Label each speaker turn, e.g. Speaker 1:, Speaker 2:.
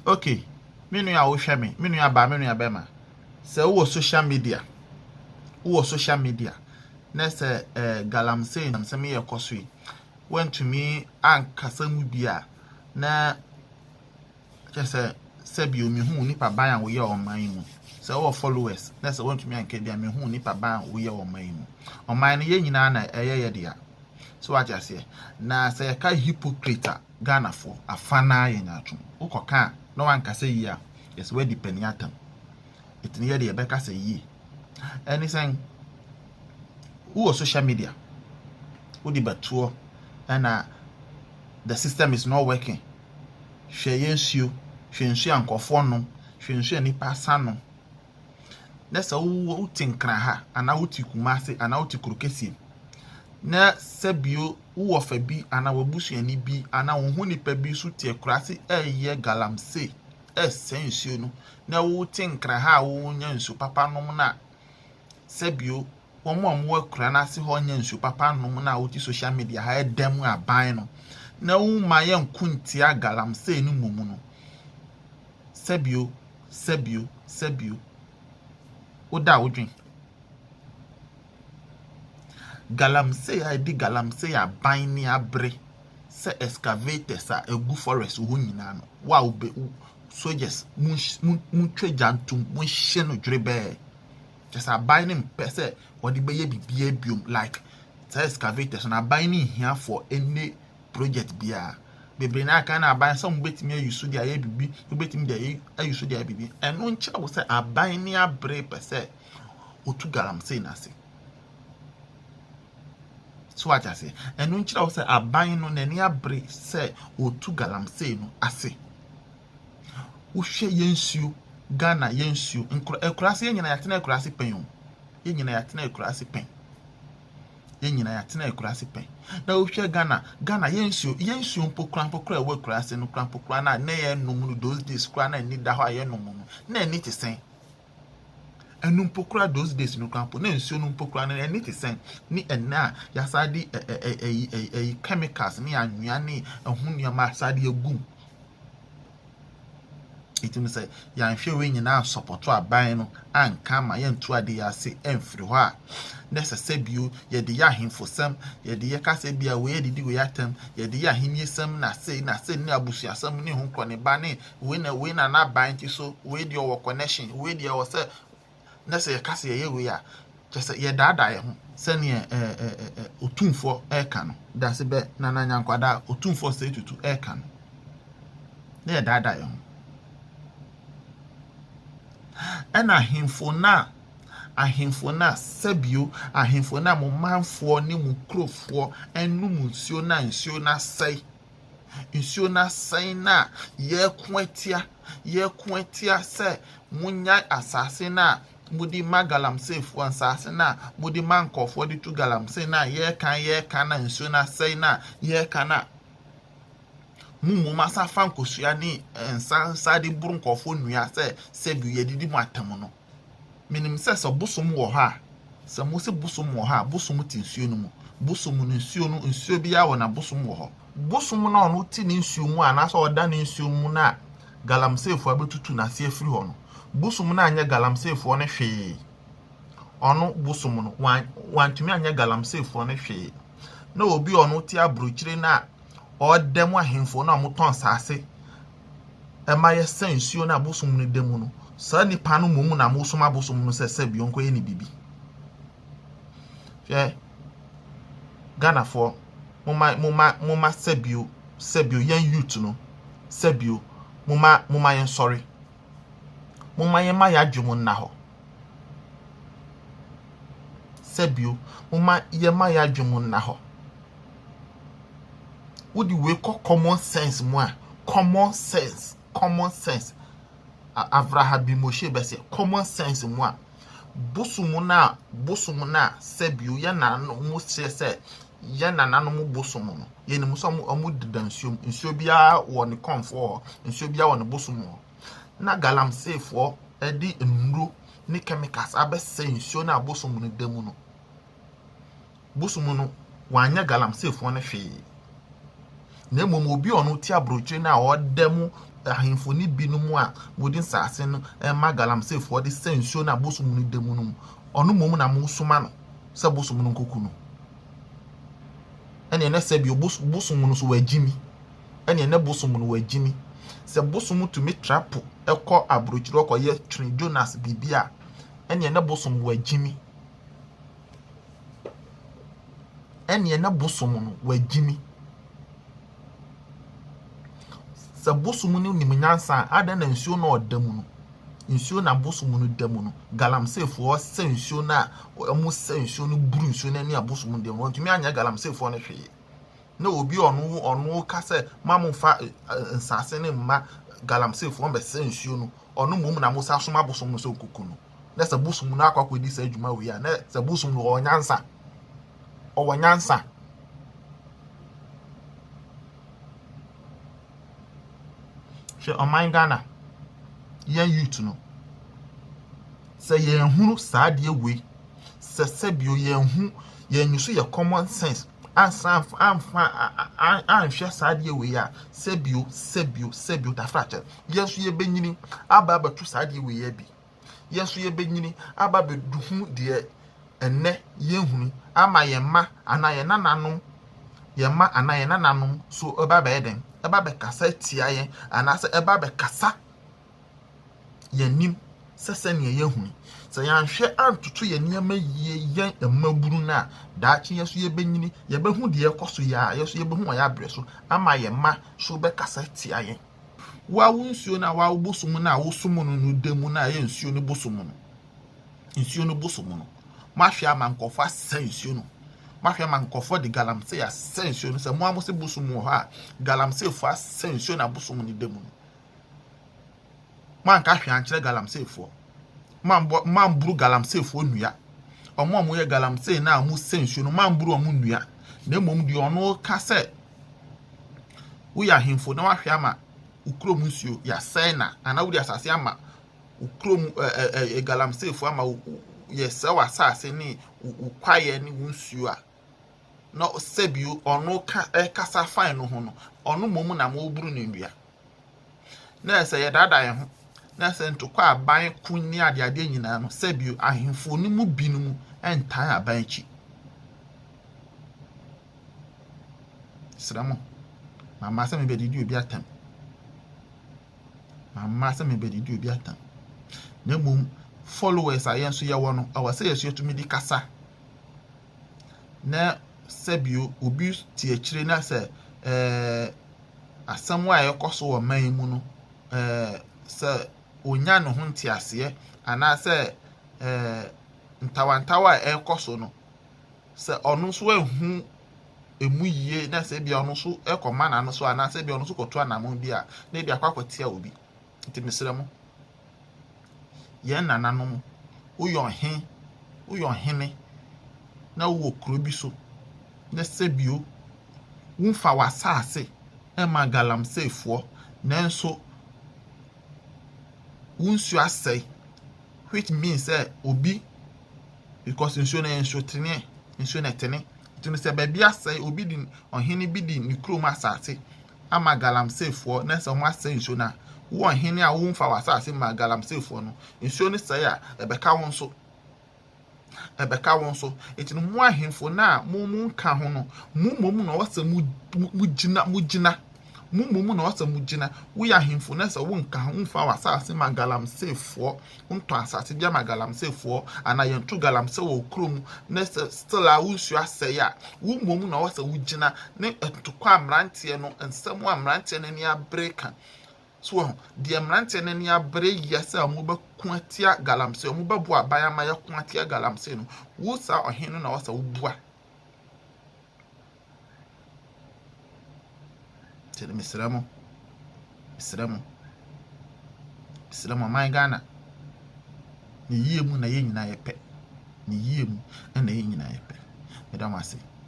Speaker 1: Okay, me nua a wohwɛ me, me nua baa, me nua bɛrima, sɛ wowɔ social media, wowɔ social media na sɛ galamsey nsɛm yɛ kɔ so yi, woantumi ankasa mu bi a, na kyerɛ sɛ sɛbi omihu nipa ban a woyɛ ɔman yi mu. Sɛ wowɔ followers na sɛ woantumi anka bi a, mehu nipa ban a woyɛ ɔman yi mu. Ɔman no, yɛn nyinaa na ɛyɛ yɛ dea. So wate aseɛ? Na sɛ yɛka hypocrite a, Ghanafoɔ afa naa yɛ nyaatwom. Wokɔka a na wankasa yie a, yɛsɛ woadi panin atam. Ɛtumi yɛ deɛ yɛbɛka sɛ yie ɛne sɛn wowɔ social media, wode bɛtoɔ ɛna the system is not working. Hwɛ yɛ nsuo, hwɛ nsuo a nkɔfoɔ nom, hwɛ nsuo a nipa asa nom. Na sɛ wote Nkran ha anaa wote Kumase anaa wote kuro kɛseɛ na sɛbio wowɔ fa bi anaa w'abusuani bi anaa wo ho nipa bi nso te akuraase ɛreyɛ galamsey, ɛresɛe nsuo no, na wote Nkran ha a wonya nsuo papa nom, na sɛbio wɔn a wɔwɔ akura no ase hɔ nya nsuo papa nom, na wote social media ha ɛdɛm aban no na woma yɛnko ntia galamsey no mmom no, sɛbio, sɛbio, sɛbio, woda a wodwen galamsey a ɛde galamsey aban ne abere sɛ excavators a egu forest hɔ nyinaa no, wo a wobe soldiers muntwa gya ntom, monhye no dwerebɛɛ. Kyɛ sɛ aban no mpɛ sɛ wɔde bɛyɛ biribiara biom, like saa excavators no, aban no nhia for any project biara. Bebree na aka na aban sɛ wɔbɛtumi ayi so de ayɛ biribi, wɔbɛtumi de ayi so de ayɛ biribi. Ɛno nkyerɛ wo sɛ aban ne abere pɛ sɛ otu galamsey n'ase. So wate ase? Ɛno nkyerɛ wo sɛ aban no n'ani abere sɛ otu galamsey no ase. Wohwɛ yɛn nsuo, Ghana yɛn nsuo, nkura akuraase, yɛn nyinaa yɛatena akuraase pɛn o. Yɛn nyinaa yɛatena akuraase pɛn. Yɛn nyinaa yɛatena akuraase pɛn. Na wohwɛ Ghana yɛn nsuo mpo kora ɛwɔ akuraase no kora mpo kora na yɛn nom no those days kora na ani da hɔ a yɛn nom no na ani te sɛn? Ɛno mpo kora, those days no kora mpo na nsuo no mpo kora no ani te sɛn ne ɛnɛ a yɛasa de ɛ ɛ ɛyi ɛyi ɛyi chemicals ne anwea ne ɛho nneɛma asa de agu mu? Eti no, sɛ yɛanhwɛ wei nyinaa sɔpɔtɔ aban no anka ama yɛnto ade yɛ ase ɛmfiri hɔ a, na ɛsɛ sɛ bio yɛde yɛ ahemfosɛm, yɛde yɛ kasa bi a wei adidi wei atɛm, yɛde yɛ ahenniesɛm na sei na sei ne abusuasɛm ne ho korɔ ne ba ne wei na wei na n'aban ti so, wei deɛ ɔwɔ connection, wei deɛ ɔwɔ sɛ. Na sɛ yɛka sɛ yɛyɛ wei a, kyerɛ sɛ yɛdaadaa yɛn ho sɛneɛ ɛɛ ɛɛ ɛ Otumfoɔ ɛreka no dase bɛ Nana Nyankwada Otumfoɔ sɛ Tutu ɛreka no, na yɛdaadaa yɛn ho. Ɛna ahemfo na sɛbio ahemfo na mo manfoɔ ne mo kurofoɔ ɛnum nsuo na nsuo na asɛe, nsuo na asɛe, na yɛko atia sɛ monya asase na mode ma galamseyfoɔ, nsase na mode ma nkɔfoɔ de tu galamsey, na yɛreka na nsuo na asɛe, na yɛreka na mo mmom asa fa nkosua ne nsa de boro nkɔfoɔ nnua sɛ sɛbi yɛdidi mu atam no. Menim sɛ bosom wɔ hɔ a, sɛ mo sɛ bosom wɔ hɔ a, bosom te nsuo no mu. Bosom no, nsuo no, nsuo biara wɔ na bosom wɔ hɔ. Bosom no a ɔno te ne nsuo mu anaasɛ ɔda ne nsuo mu no a galamseyfoɔ abɛtutu n'ase afiri hɔ no, bosom no anyɛ galamseyfoɔ no hwee. Ɔno bosom no wantumi anyɛ galamseyfoɔ no hwee. Na obi a ɔno te aburokyire no a ɔda mu ahemfo no a wɔtɔn nsase ɛma yɛsɛ nsuo no a bosom no da mu no, saa nipa no mmom na mosom abosom no sɛ sɛbi ɔnkɔyɛ ne bibi. Hwɛ, Ghanafoɔ, moma sɛbio sɛbio yɛn youth no, sɛbio moma yɛn sɔre, moma yɛn ma yɛn adwe mu nna hɔ. Sɛbio moma yɛn ma yɛn adwe mu nna hɔ. Wode wei kɔ common sense mu a, common sense, common sense, Avraham bi Moshe bɛsɛ common sense mu a, bosom no a sɛbio yɛn nananom kyerɛ sɛ yɛn nananom bosom no, yɛnim sɛ ɔmo deda nsuo mu. Nsuo biara wɔ ne kɔnfoɔ hɔ, nsuo biara wɔ ne bosom hɔ. Na galamseyfoɔ de nnuro ne chemicals abɛsɛe nsuo no a bosom no da mu no, bosom no wanyɛ galamseyfoɔ no hwee. Na mmom obi a ɔno te aburokyire no a ɔda mu ahemfo no binom a mode nsase no ma galamseyfoɔ de sɛ nsuo no a bosom no da mu no mu, ɔno mmom na mosoma no sɛ bosom no nkɔku no. Ɛneɛ na sɛ bio bosom no so wagyimi. Ɛneɛ na bosom no wagyimi. Sɛ bosom tumi tra po kɔ aburokyire kɔyɛ Twene Jonas biribi a, ɛneɛ na bosom wagyimi. Ɛneɛ na bosom no wagyimi. Sɛ bosom no nim nyansa a, adɛn na nsuo na ɔda mu no, nsuo na bosom no da mu no, galamseyfoɔ sɛ nsuo no a, wɔn sɛ nsuo no buru nsuo no ani a bosom no da mu no, wɔntumi anyɛ galamseyfoɔ no hwee. Na obi a ɔno ɔno ka sɛ ma mo nfa nsase no mma galamseyfoɔ mbɛsɛ nsuo no, ɔno mmom na mo sa soma bosom no sɛ ɔnkɔku no. Na sɛ bosom no akɔ akɔdi saa adwuma wei a, na sɛ bosom no ɔwɔ nyansa. Ɔwɔ nyansa. Hwɛ ɔman Ghana, yɛn youth no, sɛ yɛnhunu saa adeɛ wei, sɛ sɛbio yɛnhu, yɛn use yɛ common sense ansa amfa anhwɛ saa adeɛ wei a, sɛbio, sɛbio, sɛbio, tafrakyɛ, yɛn nso yɛbɛnyini aba abɛto saa adeɛ wei abi. Yɛn nso yɛbɛnyini aba abɛhu deɛ ɛnnɛ yɛnhunu ama yɛn mma anaa yɛn nananom, yɛn mma anaa yɛn nananom nso ɛba abɛyɛ dɛn? Ɛba abɛkasa atia yɛn anaasɛ ɛba abɛkasa yɛn anim sɛ sɛdeɛ yɛahunu. Sɛ yɛanhwɛ antoto yɛn nneɛma yie yɛn mmabunu no a, daakye yɛn nso yɛbɛnyini, yɛbɛhu deɛ ɛrekɔ so yi a, yɛn nso yɛbɛhu wɔ yɛn abrɛ so ama yɛn mma nso bɛkasa atia yɛn. Wo a wo nsuo no a wo bosom no a wosom no no da mu no a ɛyɛ nsuo no bosom no, nsuo no bosom no, moahwɛ ama nkurɔfoɔ asɛ nsuo no. Moahwɛ ama nkurɔfoɔ de galamsey asɛ nsuo no. Sɛ mo a mo se bosom wɔ hɔ a, galamseyfoɔ asɛ nsuo na bosom no da mu no. Moanka hwee ankyerɛ galamseyfoɔ. Moambɔ moamburu galamseyfoɔ nnua. Wɔn a wɔyɛ galamsey no a wɔsɛ nsuo no, moamburu wɔn nnua. Na mmom deɛ ɔno ka sɛ woyɛ ahemfo na wahwɛ ama wo kurom nsuo yɛasɛe na anaa wode asase ama wo kurom ɛɛ galamseyfoɔ ama wo yɛsɛe w'asase ne wo kwaeɛ ne wo nsuo a na sɛbio ɔno ka ɛkasa fan no ho no ɔno mmom na moburu no nnua. Na ɛsɛ yɛdaadaa yɛn ho na sɛ ntokwa aban ko ne adeadeɛ nyinaa no sɛbio ahemfo no mu binom ntan aban akyi. Mesrɛ mo, mamma sɛ mebɛdidi obi atɛm. Mamma sɛ mebɛdidi obi atɛm. Na mmom, followers a yɛn nso yɛwɔ no, ɛwɔ sɛ yɛn nso yɛtumi de kasa. Na sɛbio obi te akyire na sɛ ɛɛ asɛm a ɛrekɔ so wɔ man yi mu no, ɛɛ sɛ ɔnya ne ho nteaseɛ anaasɛ ɛɛ ntawantawa a ɛrekɔ so no, sɛ ɔno nso anhu emu yie na sɛ ebia ɔno nso kɔma n'ano so anaasɛ ebia ɔno nso kɔto anammɔn bi a, na ebia akɔ akɔtia obi. Nti mesrɛ mo, yɛn nananom, woyɛ ɔhen, woyɛ ɔhene na wowɔ kuro bi so na sɛbio womfa w'asase mma galamseyfoɔ nanso wo nsuo asɛe which means sɛ obi because nsuo no yɛ nsuo teneɛ, nsuo no ɛtene. Nti no sɛ baabi asɛe, obi de ɔhene bi de ne kurom asase ama galamseyfoɔ na sɛ wɔn asɛe nsuo no a, wo ɔhene a womfa w'asase ma galamseyfoɔ no, nsuo no sɛe a, ɛbɛka wo nso. Ɛbɛka wo nso. Nti no mo ahemfo no a mo mo nka ho no, mo mmom na ɔwɔ sɛ mo mo gyina mo gyina Mo mmom na ɔsɛ mo gyina. Woyɛ ahemfo na sɛ wonka ho, womfa w'asase ma galamseyfoɔ, wontɔ asase bi ama galamseyfoɔ, anaa yɛnto galamsey wɔ wo kurom, na sɛ still a wo nsuo asɛe a, wo mmom na ɔwɔ sɛ wogyina ne ntokwa a mmeranteɛ no, nsɛm a mmeranteɛ no ani abere ka. So wɔn, deɛ mmeranteɛ no ani abere yɛ sɛ wɔbɛko atia galamsey, wɔbɛboa aban ama yɛako atia galamsey no, wo saa ɔhene no na ɔwɔ sɛ woboa. Nti no mesrɛ mo, mesrɛ mo, mesrɛ mo ɔman Ghana, ne yie mu na yɛn nyinaa yɛpɛ. Ne yie mu na yɛn nyinaa yɛpɛ. Meda mo ase.